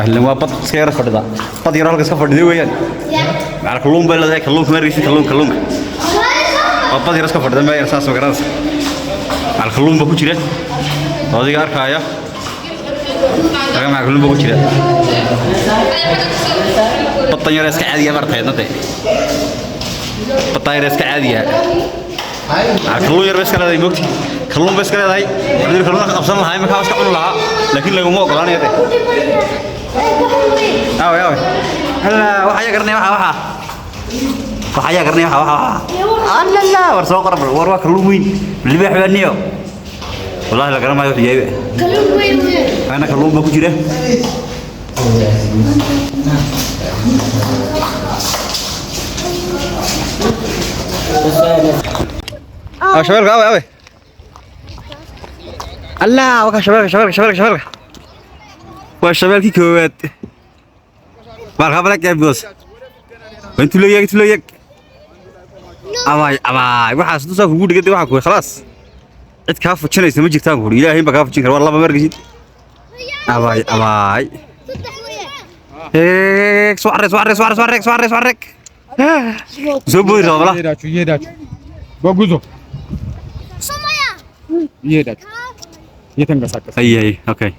Ahlan, waa bad iska yara fadhida, bad yar halka iska fadhida weeyaan. Macal kalluun bay leedahay. Kalluunka ma arkaysid? Kalluun, kalluunka waa bad yar iska fadhida meel yar, saas ma garanaysa. Macal kalluun baa ku jira oo adiga arkaaya. Laga macal kalluun baa ku jira. Badan yar iska caadiya martay dade, badan yar iska caadiya. Macal kalluun yar bay iska leedahay, moogti kalluun bay iska leedahay. Haddii kalluun ka qabsan lahaa iminka iska cuni lahaa, laakiin laguma ogolaanayo de. Aaway, aaway? Alla, waxa ayaa garanaya. Waxa ayaa garanaya. Waxa alla, war soo qora war. Waa kalluun weyn, libaax baa niyo. Wallahi la garan maayo wuxuu yahay. Kalluun weyn weyn. Ana kalluun baa ku jira. Ah, shabeelka aaway, aaway? Allah, waa ka shabeelka, shabeelka, shabeelka, shabeelka. Waa shabeelkii koowaad. Marka bala gaabos waa intuu leeyahay, intuu leeyahay. Abaay, abaay, waxaas dusaa kugu dhigay. Waxa ku khalaas, cid kaa fujinaysa ma jirtaan ku. Ilaahay ba kaa fujin kara. Waa laba markisid. Abaay, abaay. Saddex weyn. Eeg, soo arre, soo arre, soo arre, soo arre, soo arre, soo arre, soo boodi raba bala. እየሄዳችሁ እየሄዳችሁ በጉዞ እየሄዳችሁ እየተንቀሳቀሰ Ay, ay, okay.